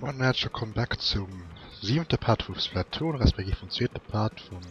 Moin an häerzlech wëllkomm back zum siwente Part vu Splatoon, respektiv vum zweete Part vum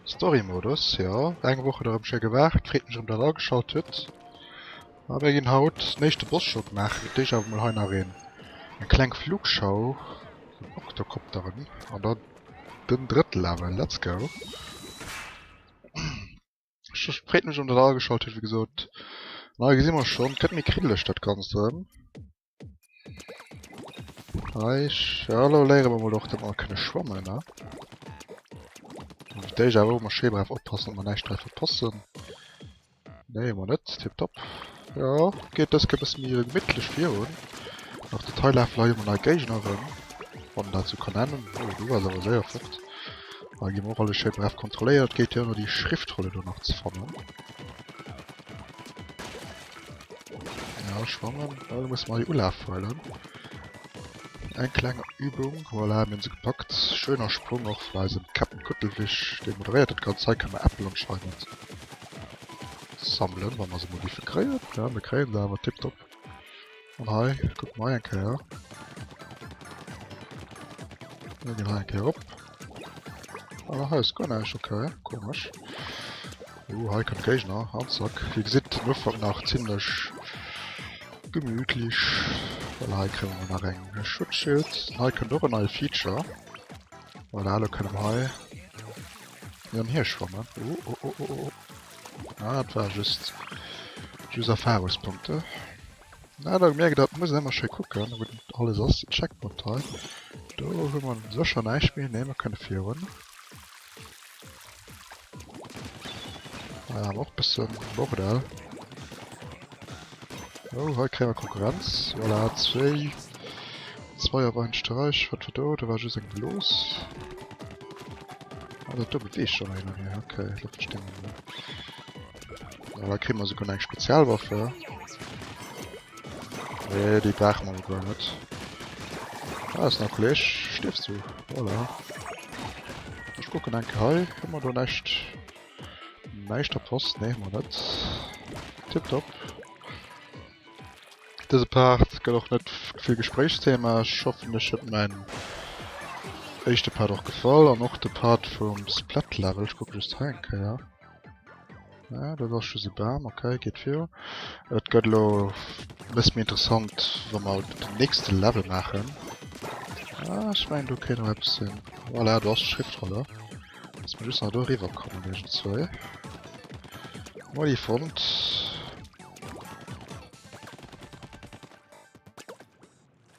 Story-Modus. Jo, eng Woch huet erëm schéi gewaart, freet mech erëm dat der ageschalt hutt. A mir ginn haut den éischte Boss scho gemaach, fir d'éischt awer mol hei nach een eng kleng Flugschau vun Oktokopteren an dann den drëtte Level. Let's go! Ech freet mech erëm dat der ageschalt hutt, wéi gesot. An hei gesi mer schonn, et gëtt méi kriddeleg dat Ganzt erëm. Hei, ja, lo léiere mer mol och, datt mer kënne schwammen, ne? Fir d'éischt awer och emol schéi brav oppassen, datt mer näischt dra verpassen. Nee, hu mer net. Tiptop. Jo, geet dës Kéier e bësse méi gemittlech virun. Nach de Teil lafe hei ëmmer nei Géigner erëm, wann een dat sou kann nennen. Oh, du waars awer séier fort. Hei gi mer och alles schéi brav kontrolléiert. Geet jo ënner déi Schriftrolle do nach ze fannen. Ja, schwammen. Ja, da muss man hei Ulaf huelen. Eng kleng Übung. Voilà, mir hunn se gepackt. Schöner Sprung och vun eisem Captain Kuttelwich. Dee moderéiert dat Ganzt. Hei kënne mer Äppel anscheinend sammelen, wa mer se mol géife kréien. Ja, mir kréien se awer. Tiptop. An hei, kucke mer hei eng Kéier. Mir ginn hei eng Kéier op. Ah, hei ass guer näischt. Okay, komesch. Oh, hei kënnt Géigner. An zack. Wéi gesitt, den Ufank nach zimlech gemütlich. Voilà, hei kréie mer nach eng Schutzschild. An hei kënnt och en neie Feature. Voilà, elo kënne mer hei hin an hier schwammen. Oh, oh, oh, oh, oh. Ah, dat war just, just Erfahrungspunkte. Na, da mierkt der, muss een ëmmer schéi kucken, wou alles ass. Den Checkpoint hei. Do hu mer sécher näischt méi. Nee, mer kënne virun. Hei haben och bëssen Bordell. Oh, hei kréie mer Konkurrenz. Voilà, zwéi. Zwei op einen Streich. Wat war do? Do war just eng Blos. Ah, dat do beweegt scho hin an hier. Okay, dat verstinn mer net. Ja, da kréie mer souguer nach eng Spezialwaffe. Nee, déi brauche mer guer net. Ah, ass nach Kolleg. Stiefs du? Voilà. Ech kucken eng Kéier hei. Hu mer do näischt? Näischt verpasst? Nee, hu mer net. Tipptopp. Dëse Part gëtt och net vill Gespréichsthema. Ech hoffen, iech huet mäin éischte Part och gefall an och de Part vum Splat Level. Ech kucke just hei eng Kéier. Ja, dat ass just e Bam, okay, geet virun. Et gëtt elo e bësse méi interessant, wa mer den nächste Level maachen. Ah, ech mengen do kéint nach eppes sinn. Voilà, do ass d'Schriftrolle. Muss mer just nach do eriwwer kommen iergendzwei. Mol déi fonnt.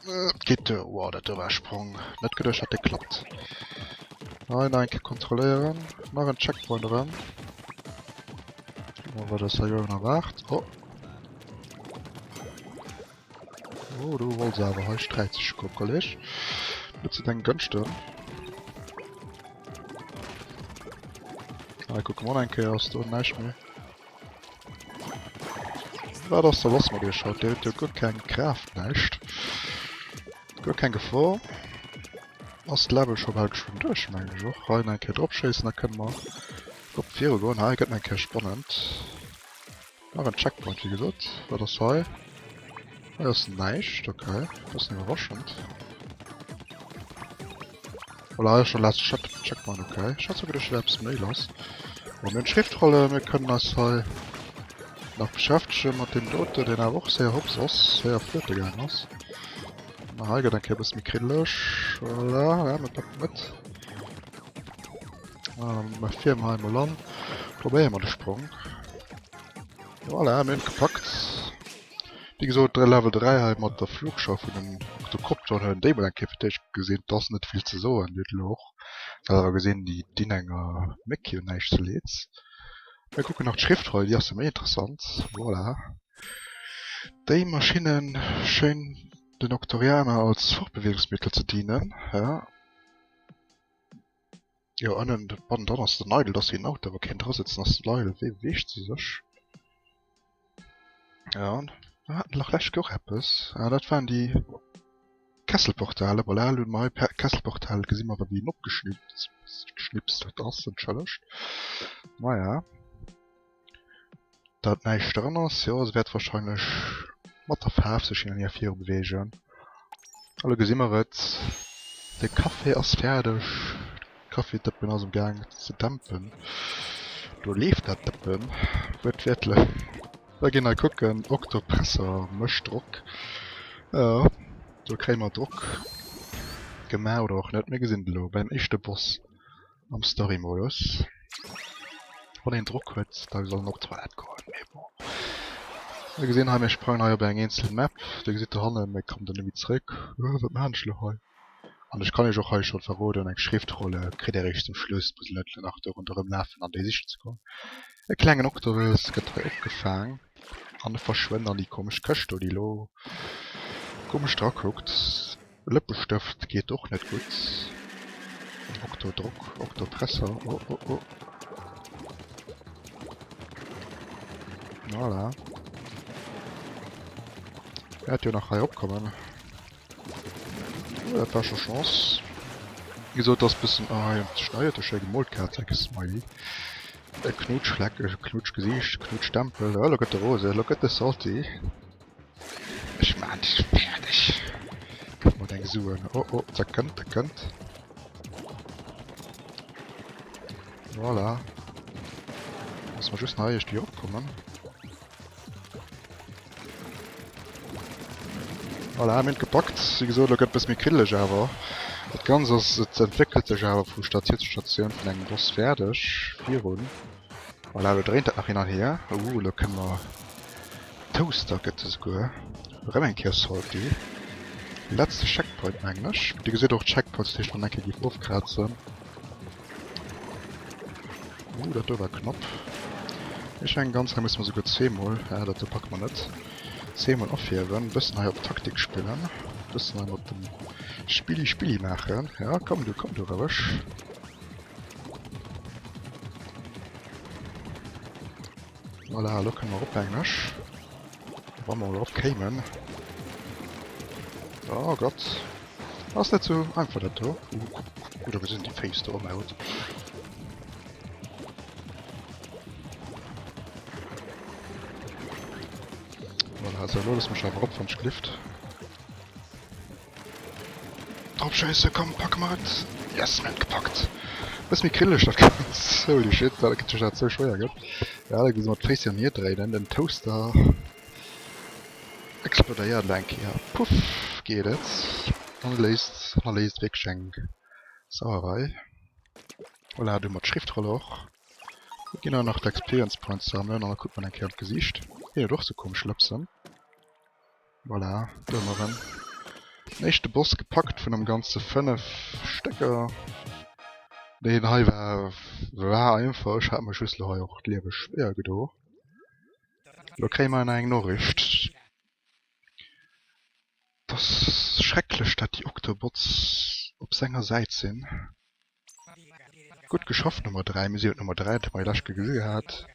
Et geet duer. Wow, dat do war e Sprong. Net geduecht, dat dee klappt. Hei nach eng Kéier kontrolléieren. Nach en Checkpoint erëm. Kucke mol, wat eis hei uewen erwaart. Oh. Oh, du wolls awer hei sträizeg goen, Kolleg. Net zu dengen Gënschten. Hei kucke mer och nach eng Kéier, ass do näischt méi. Wat ass da lass mat iech haut? Dir hutt jo guer keng Kraaft, näischt. Guer keng Gefor. Ass d'Level scho bal geschwënn duerch, mengen ech och. Hei nach eng Kéier drop schéissen, da kënne mer op viru goen. Hei gëtt nach eng Kéier spannend. Nach en Checkpoint, wéi gesot. Wat ass hei? Hei ass näischt, okay. Bëssen iwwerraschend. Voilà, hei ass schon letzte Check Checkpoint, okay. Ech hat sou geduecht, do wär eppes méi lass. Bon, mir hunn d'Schriftrolle, mir kënnen eis hei nach beschäftege mat deem dote, deen awer och séier hops ass, séier flöte gaang ass. Na, hei gëtt eng Kéier e bësse méi kriddeleg. Voilà, ja, mir packen et. Ah, mer fieren hei emol an. Probéiere mer de Sprong. Voilà, mir hunn et gepackt. Wéi gesot, Level 3 hei mat der Flugschau vun den Oktokopteren hunn déi mol eng Kéier fir d'éischt gesinn. Et ass net vill ze soen, Dir hutt elo och selwer gesinn, déi dinn enger Méck jo näischt ze leeds. Mir kucken nach d'Schriftroll, déi ass jo méi interessant. Voilà, déi Maschinne schéin den Oktorianer als Fortbewegungsmittel ze dienen, jo. Jo, ënnen bannendran ass den Idle, dat ass wéi en Auto, wa keen dra sëtzt, dann ass den Idle, wéi beweegt se sech? Ja, wir hatten nach lescht och eppes. Ah, dat waren déi Kesselportale. Voilà, elo hu mer hei Kesselportal gesi mer wéi en opgeschnipst ass, entschëllegt. Naja. Dat näischt dran ass, jo, se wäert wahrscheinlech mat der Faarf sech hin an hier viru beweegen. A lo gesi mer et, de Café ass fäerdeg, d'Kaffidëppen ass um Gaang ze dämpen. Do leeft dat Dëppen wuertwiertlech. Da ginn hei kucken, Octopressor mécht Drock. Jo, do kréie mer Drock gemaach oder och net, mir gesinn et elo beim éischte Boss am Story-Modus. Wann een Drock huet, da soll en op d'Toilette goen, mee bon. Mir gesinn hei, mir sprangen hei op eng eenzel Map. Dir gesitt dohannen, mir kommen do net méi zréck. Wat maachen ech elo hei? An ech kann iech och hei scho verroden, eng Schriftrolle kritt dir eréischt zum Schluss, musst net elo nach do ronderëm lafen an déi sichen ze goen. E klengen Oktowes gëtt hei opgefaang an e verschwënnt an déi komesch Këscht do, déi elo komesch drakuckt. Lëppestëft geet och net gutt. Oktodrock, Oktopresser, oh oh oh. Voilà. Wäert jo nach hei opkommen. Oh, dat war scho Chance. Wéi gesot, ass bëssen ah, hei um Schnei huet e schéi gemoolt Kaz, Smiley. E Knutschfleck, e Knutschgesiicht, Knutschstempel. Oh, lo gëtt e rose, lo gëtt e salty. Ech maan dech fäerdeg. Gëff mer deng Suen. Oh, oh, da kënnt, da kënnt. Voilà. Muss mer just nach iergendwéi eropkommen. Voilà, mir hunn et gepackt. Wéi gesot, elo gëtt et e bësse méi kriddeleg awer. Dat Ganzt ass, et entwéckelt sech awer vu Statioun zu Statioun vun engem Boss fäerdeg virun. Voilà, elo dréint dat nach hin an hier. Uh, elo kënne mer Toaster gëtt e souguer. Erëm eng Kéier Salty. Letzte Checkpoint, mengen ech. Dir gesitt och d'Checkpoints, dat heescht wann eng Kéier géif ofkrazen. Uh, dat do war knapp. Ech mengen ganz hei musse mer souguer zweemol, ah dat do packe mer net, zweemol ophiewen. Bëssen hei op Taktik spillen, bëssen hei mat dem Spilli Spilli maachen. Ja, komm du, komm du roueg. Voilà, elo kënne mer erop, mengen ech. Wa mer erop kéimen. Oh Gott. Ass net sou einfach dat do. Uh, kuck, do gesinn déi Féiss do ëmhaut. Voilà, sou, elo loosse mech awer erop, wann ech gelift. Drop schéissen, komm, packe mer et. Yes, mir hunn et gepackt. Bësse méi kriddeleg dat Ganzt. Holy shit, dat gëtt dat sou schwéier gëtt. Ja, da gesi mer d'Féiss hin an hier dréinen. Den Toaster explodéiert elo eng Kéier. Puff, geet et. An et léist, hannerléisst wierklech eng Sauerei. Voilà, do hu mer d'Schriftroll och. Mir ginn awer nach d'Experience Points sammelen an da kuckt mer eng Kéier an d'Gesiicht. Hien huet och sou komesch Lëpsen. Voilà, do hu mer en. Den éischte Boss gepackt vun am Ganze 5 Stécker. Deen hei war war einfach, ech hat mech just lo hei och d'Liewe schwéier gedo. Lo kréie mer nach eng Noriicht. T'ass schrecklech dat déi Octobots op senger Säit sinn. Gutt geschafft Nummer 3, mir si jo d'Nummer 3, dat hu mer jo lescht Kéier gesi gehat.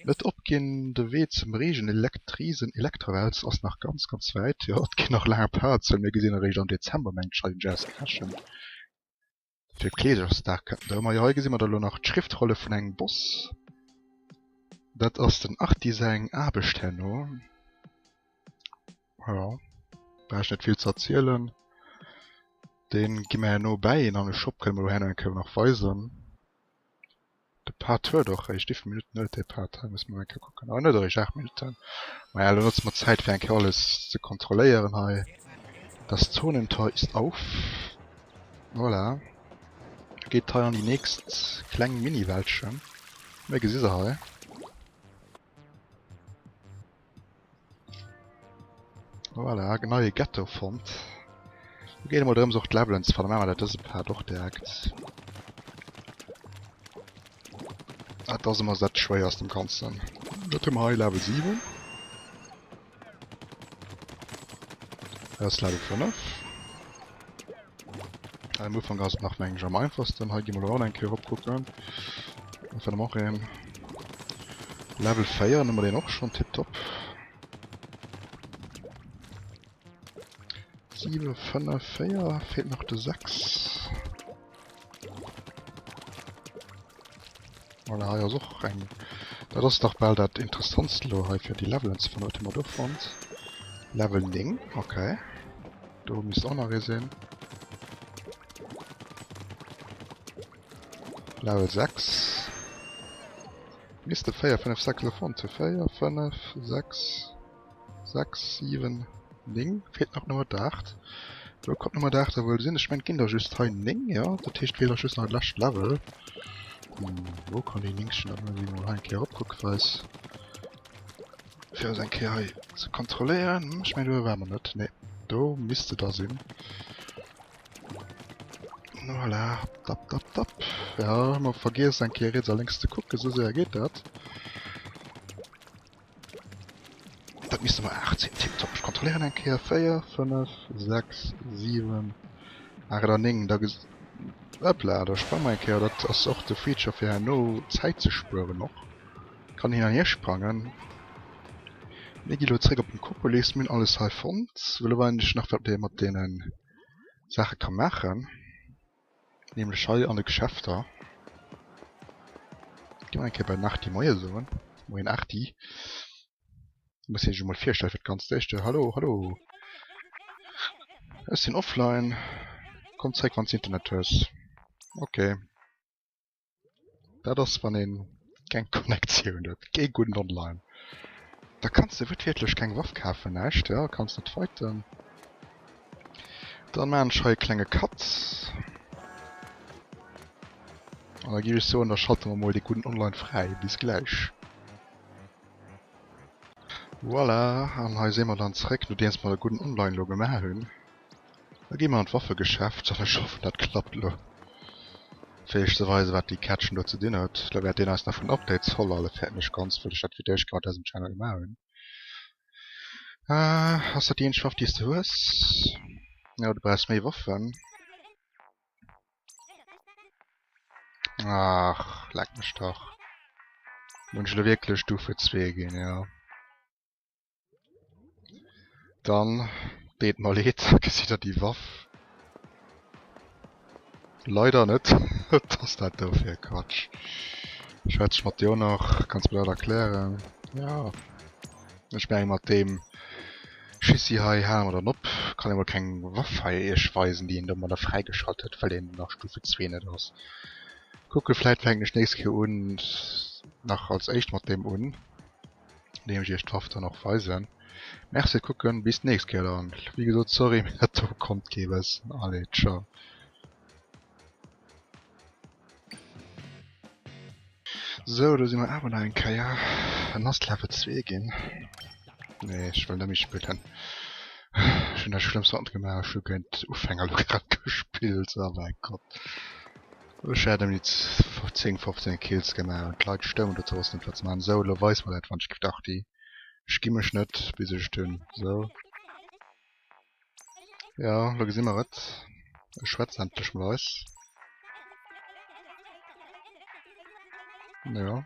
Net opginn, de Wee zum Reegen-Elekt-Riesen Elektrowels ass nach ganz, ganz wäit. Jo, et ginn nach laang Parts, well mir gesinn eréischt am Dezember, mengt ech, hei den Jazz Crashen. Fir Kleeserchsdag kënnt en da. Ma jo, hei gesi mer da lo nach d'Schriftrolle vun engem Boss. Dat ass den Arti seng Aarbecht herno. Jo, brauch ech net vill ze erzielen. Deen gi mer herno bäi een an de Shop, kënne mer elo herno eng Kéier nach weisen. De Part huet och eréischt, wéivill Minutten huet dee Part hei, musse mer eng Kéier kucken. Ah, en huet eréischt 8 Minutten. Maja, elo notze mer d'Zäit fir eng Kéier alles ze kontrolléieren hei. Das Zonentor ist auf. Voilà. Geet hei an déi nächst kleng Mini-Weltchen. Mir gesi se hei. Voilà, neie Ghetto fonnt. Do geet emol drëms och d'Levelen ze fannen. Maache mer dat dëse Part och direkt. Dat ass ëmmer dat schwéierst am Ganzen. Dat hu mer hei Level 7. Dat ass Level 5. Am Ufank ass et nach mengen ech am einfachsten. Hei gi mer elo och nach eng Kéier erop kucken. Da fanne mer och een. Level 4 hu mer deen och schonn tiptop. 7, 5, 4, feelt nach de 6. Voilà, hei ass och eng. Dat ass dach bal dat interessantst elo hei fir déi Levelen ze fannen. Wat hu mer do fonnt? Level 9, okay. Do misst och nach ee sinn. Level 6. Misste 4, 5, 6 elo fonnt hunn. 4, 5, 6, 6, 7, 9. Feelt nach d'Nummer 8. Wou kommt d'Nummer 8 da wuel sinn? Ech mengen et ginn der just hei 9, jo. Dat heescht feelt och just nach dat lescht Level. Hm, wou kann déi 9 sinn? Dat muss ech mol hei eng Kéier eropkucken, fir eis fir eis eng Kéier hei ze kontrolléieren. Ech mengen do ware mer net. Nee, do misst se da sinn. Voilà, tap, tap, tap. Ja, man vergiess eng Kéier riets a lénks ze kucken, esou séier geet dat. Dat misst Nummer 8 sinn, tipptopp. Ech kontrolléieren eng Kéier. 4, 5, 6, 7, 8 an 9. Da ges... Hopla, da sprange mer eng Kéier. Dat ass och de Feature fir herno Zäit ze spueren och. Kann hin an hier sprangen. Mir gi lo zréck op den Kopolis. Mir hunn alles hei fonnt. Elo weisen ech nach wat ee mat deene Saache ka maachen. Nämlech hei an de Geschäfter. Gi mer eng Kéier bei den Arti Moie soen. Moien Arti. Muss hie sech emol virstellen fir d'ganzt éischte. Hallo, hallo. Ech sinn offline. Komm zréck wann s Internet hues. Okay. Dat ass wann een keng Connectioun huet, kee gudden Online. Da kanns de wuertwiertlech keng Waff kafen, näischt, jo, kanns net fighten. Dann maan ech hei e klenge Cut. An da giff ech soen, da schalte mer mol dee gudden Online fräi. Bis gläich. Voilà, an hei si mer dann zréck, nodeems mer de gudden Online lo gemaach hunn. Da gi mer an d'Waffegeschäft an ech hoffen dat klappt elo fir iech ze weisen wat déi Kättchen do ze dinn huet. Elo wäert deen eis nach vun Updates voll hale fäerten ech ganz, wëll ech dat fir d'éischt grad eisem Channel gemaach hunn. Ass dat déi eenzeg Waff déi s de hues? Jo du brauchs méi Waffen. Ach leck mech dach. Hunn ech elo wierklech Stufe 2 ginn, jo. Dann deet mer leed, gesitt der déi Waff leider net. Wat ass dat do fir e Quatsch? Schwätz ech mat dir och nach? Kanns mer dat erklären? Ja, ech menge mat deem Schissi hei hale mer dann op. Kann ee mol keng Waff hei iech weisen, déi een domadder fräigeschalt huet, well een nach Stufe 2 net ass. Kucke vläit fänken ech d'nächst Kéier un nach als éischt mat deem un. Deem ech iech d'Waff dann och weisen. Merci fir d'Kucken, bis d'nächst Kéier dann. Wéi gesot sorry, mee dat do konnt kee wëssen. Allez, ciao. Sou, do si mer awer nach eng Kéier. En ass Level 2 ginn. Nee, ech wëll net méi spillen. Ech hunn dat schlëmmst wat gemaach, ech hu géint Ufänger lo grad gespillt, oh mäi Gott. Ech hat ëm déi 10, 15 Kills gemaach an d'Leit stoungen do ze wossten net wat ze maachen. Sou, elo weis mer dat wann ech giff Arti. Ech gi mech net bis ech et hunn. Sou. Jo, elo gesi mer et. E schwätzt endlech mat eis. Jo.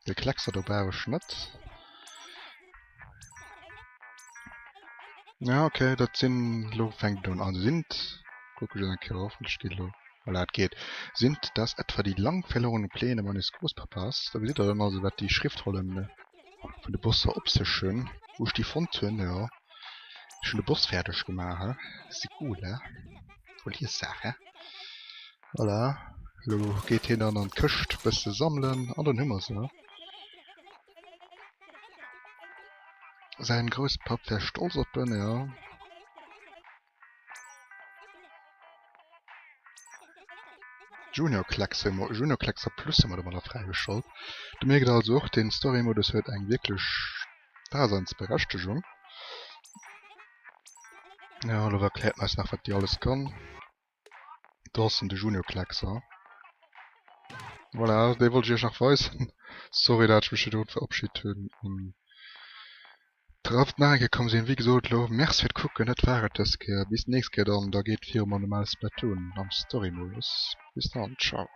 De Kleckser do brauch ech net. Ja, okay, dat sinn lo fänkt et un. Also sind, kucke ech eng Kéier hoffentlech geet elo, voilà, et geet. Sind das etwa die lang verlorenen Pläne meines Großpapas? Da gesitt der dann also wat déi Schriftrollen vun de Bosser op sech hunn, wou ech déi fonnt hunn, jo. Ech hunn de Boss fäerdeg gemaach, he. C'est cool, he. Voll Liessaach, he. Voilà, elo geet hien dann an d'Këscht bësse sammelen an dann hu mer se. Säin Grousspapp wär stolz op en, jo. Junior Kleckser, Junior Kleckser Plus hu mer domadder fräigeschalt. Do mierkt der also och, den Story-Modus huet eng wierklech Daseinsberechtegung. Jo, elo erkläert en eis nach wat déi alles kann. Do ass en, de Junior Kleckser. Voilà, dee wollt ech iech nach weisen. Sorry dat ech mech virdrun verabschit hunn an draft nach eng Kéier komm sinn. Wéi gesot elo Merci fir d'Kucken, dat war et dës Kéier. Bis d'nächst Kéier dann, da geet viru mam normale Splatoon am Story-Modus. Bis dann, ciao.